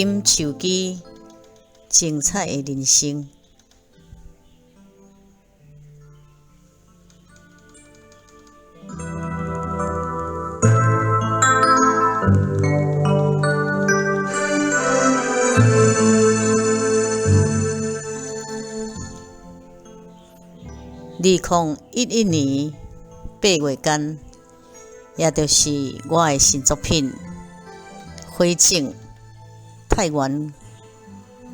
金樹基精彩的人生。2011年8月间，也就是我的新作品《火种》太原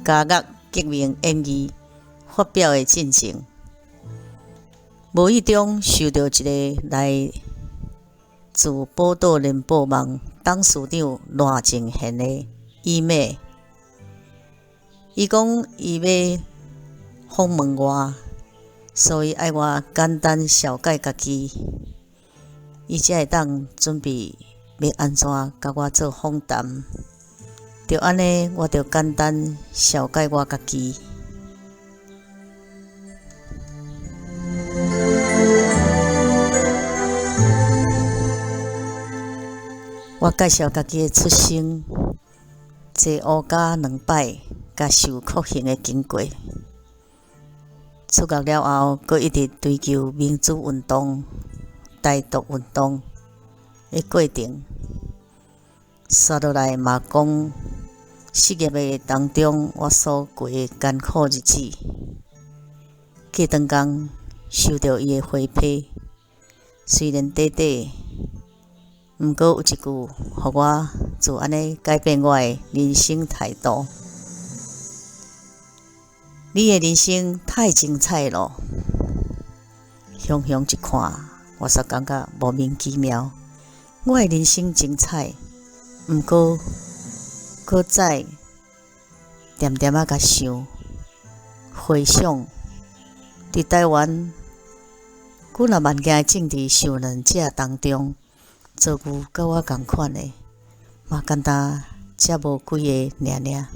家乐革命演义发表的进前，无意中收到一个来自宝岛联播网董事长赖正贤的 email。伊讲伊欲访问我，所以爱我简单绍介家己，伊才会当准备欲按怎共我做访谈。就按呢，我就简单绍介我家己。我介绍家己的出生、坐乌胶两摆，佮受酷刑的经过。出狱了后，阁一直追求民主运动、台独运动的过程。煞落来嘛讲失业的当中，我所过的艰苦日子。过长工收著伊的回批，虽然短短，毋过有一句，予我就按呢改变我的人生态度。你的人生太精彩了，雄雄一看，我煞感觉莫名其妙。我的人生精彩，毋过阁再恬恬仔共想，回想伫台湾几若万件的政治受难者当中，遭遇佮我仝款的，嘛干焦才无几个尔尔。